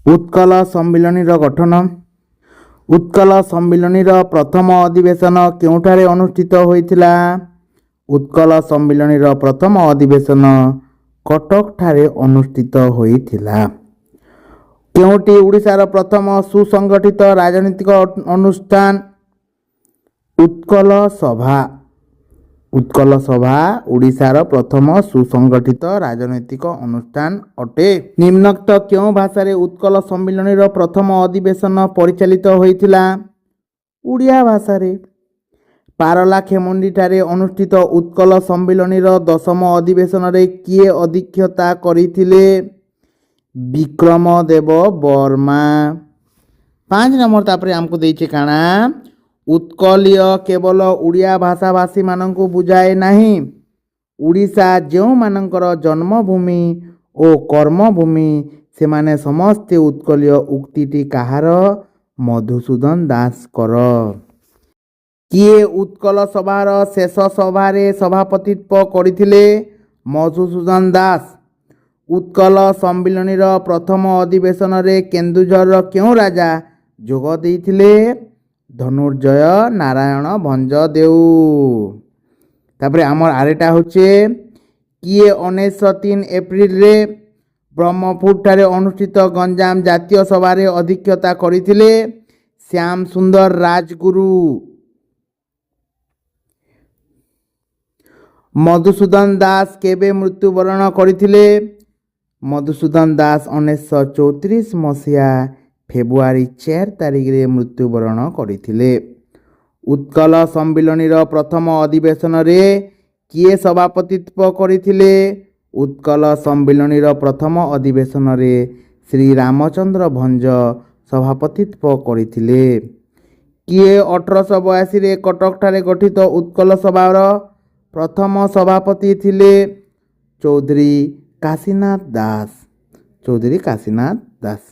ଉତ୍କଳ ସମ୍ମିଳନୀର ଗଠନ। ଉତ୍କଳ ସମ୍ମିଳନୀର ପ୍ରଥମ ଅଧିବେଶନ କେଉଁଠାରେ ଅନୁଷ୍ଠିତ ହୋଇଥିଲା? ଉତ୍କଳ ସମ୍ମିଳନୀର ପ୍ରଥମ ଅଧିବେଶନ କଟକଠାରେ ଅନୁଷ୍ଠିତ ହୋଇଥିଲା। କେଉଁଟି ଓଡ଼ିଶାର ପ୍ରଥମ ସୁସଂଗଠିତ ରାଜନୈତିକ ଅନୁଷ୍ଠାନ? ଉତ୍କଳ ସଭା। ଉତ୍କଳ ସଭା ଓଡ଼ିଶାର ପ୍ରଥମ ସୁସଂଗଠିତ ରାଜନୈତିକ ଅନୁଷ୍ଠାନ ଅଟେ। ନିମ୍ନୋକ୍ତ କେଉଁ ଭାଷାରେ ଉତ୍କଳ ସମ୍ମିଳନୀର ପ୍ରଥମ ଅଧିବେଶନ ପରିଚାଳିତ ହୋଇଥିଲା? ଓଡ଼ିଆ ଭାଷାରେ। ପାରଳାଖେମୁଣ୍ଡିଠାରେ ଅନୁଷ୍ଠିତ ଉତ୍କଳ ସମ୍ମିଳନୀର 10ମ ଅଧିବେଶନରେ କିଏ ଅଧ୍ୟକ୍ଷତା କରିଥିଲେ? ବିକ୍ରମ ଦେବ ବର୍ମା। 5 ନମ୍ବର ତାପରେ ଆମକୁ ଦେଇଛେ କାଣା? ଉତ୍କଳୀୟ କେବଳ ଓଡ଼ିଆ ଭାଷାଭାଷୀମାନଙ୍କୁ ବୁଝାଏ ନାହିଁ। ଓଡ଼ିଶା ଯେଉଁମାନଙ୍କର ଜନ୍ମଭୂମି ଓ କର୍ମଭୂମି, ସେମାନେ ସମସ୍ତେ ଉତ୍କଳୀୟ। ଉକ୍ତିଟି କାହାର? ମଧୁସୂଦନ ଦାସଙ୍କର। କିଏ ଉତ୍କଳ ସଭାର ଶେଷ ସଭାରେ ସଭାପତିତ୍ୱ କରିଥିଲେ? ମଧୁସୂଦନ ଦାସ। ଉତ୍କଳ ସମ୍ମିଳନୀର ପ୍ରଥମ ଅଧିବେଶନରେ କେନ୍ଦୁଝରର କେଉଁ ରାଜା ଯୋଗ ଦେଇଥିଲେ? ଧନୁର୍ଜୟ ନାରାୟଣ ଭଞ୍ଜଦେଉ। ତାପରେ ଆମର ଆରେଟା ହଉଛେ, କିଏ 1903 ଏପ୍ରିଲରେ ବ୍ରହ୍ମପୁରଠାରେ ଅନୁଷ୍ଠିତ ଗଞ୍ଜାମ ଜାତୀୟ ସଭାରେ ଅଧ୍ୟକ୍ଷତା କରିଥିଲେ? ଶ୍ୟାମ ସୁନ୍ଦର ରାଜଗୁରୁ। ମଧୁସୂଦନ ଦାସ କେବେ ମୃତ୍ୟୁବରଣ କରିଥିଲେ? ମଧୁସୂଦନ ଦାସ 1934 ମସିହା ଫେବୃଆରୀ 4 ତାରିଖରେ ମୃତ୍ୟୁବରଣ କରିଥିଲେ। ଉତ୍କଳ ସମ୍ମିଳନୀର ପ୍ରଥମ ଅଧିବେଶନରେ କିଏ ସଭାପତିତ୍ୱ କରିଥିଲେ? ଉତ୍କଳ ସମ୍ମିଳନୀର ପ୍ରଥମ ଅଧିବେଶନରେ ଶ୍ରୀ ରାମଚନ୍ଦ୍ର ଭଞ୍ଜ ସଭାପତିତ୍ୱ କରିଥିଲେ। କିଏ 1882ରେ କଟକଠାରେ ଗଠିତ ଉତ୍କଳ ସଭାର ପ୍ରଥମ ସଭାପତି ଥିଲେ? ଚୌଧୁରୀ କାଶୀନାଥ ଦାସ। ଚୌଧୁରୀ କାଶୀନାଥ ଦାସ।